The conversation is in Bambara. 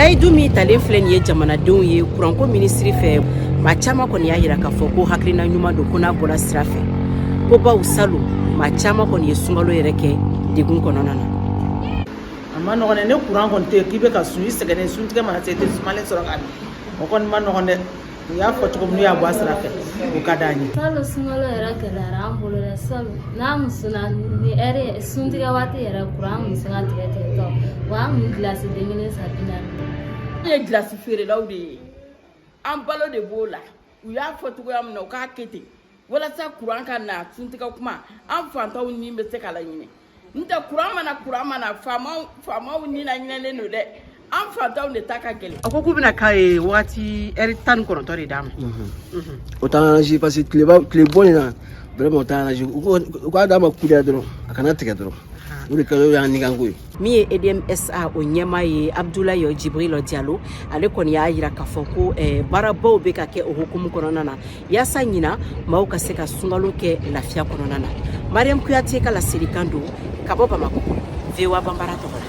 Layidu min talen filɛ nin ye jamanadenw ye kuranko minisiri fɛ, maa caman kɔni y'a yira k'a fɔ ko hakilina ɲuman don, ko n'a bɔra sira fɛ, ko baw salon maa caman kɔni ye sunkalo yɛrɛ kɛ degun kɔnɔna na. A ma nɔgɔn dɛ. Ne kuran kɔni tɛ yen k'i bɛ ka sun, i sɛgɛnnen, suntigɛ mana se, i tɛ sumalen sɔrɔ ka min. O kɔni ma nɔgɔn dɛ. U y'a fɔ cogo min, n'u y'a bɔ a sira fɛ, o ka d'an ye. Salon sunkalo yɛrɛ gɛlɛyara an bolo dɛ. Sabu n'an kun sunna ni ɛri suntigɛ waati yɛrɛ, kuran kun bɛ se ka tigɛ tigɛ tɔ wa an kun gilasi den kelen san 40. An ye gilasi feerelaw de ye, an balo de b'o la. U y'a fɔ cogoya min na, u k'a kɛ ten walasa kuran ka na suntigɛ kuma, an fantanw ni bɛ se ka laɲinɛ. N tɛ kuran mana faamaw ni laɲinɛlen don dɛ, an fantanw de ta ka gɛlɛn. A ko k'u bɛna k'a ye wagati ɛri 19 de d'a ma. O t'an arranger parce que tileba tile bɔ nin na, vraiment o t'an arranger. U k'a d'a ma kuda dɔrɔn, a kana tigɛ dɔrɔn, o de ka o y'an nikanko ye. Min ye EDMSA o ɲɛmaa ye, Abdoulaye Jibril Diallo, ale kɔni y'a yira k'a fɔ ko baarabaw bɛ ka kɛ o hukumu kɔnɔna na yaasa ɲina maaw ka se ka sunkalo kɛ lafiya kɔnɔna na. Mariam Kuyate ka laselikan don ka bɔ Bamakɔ, VOA Banbara tɔgɔ la.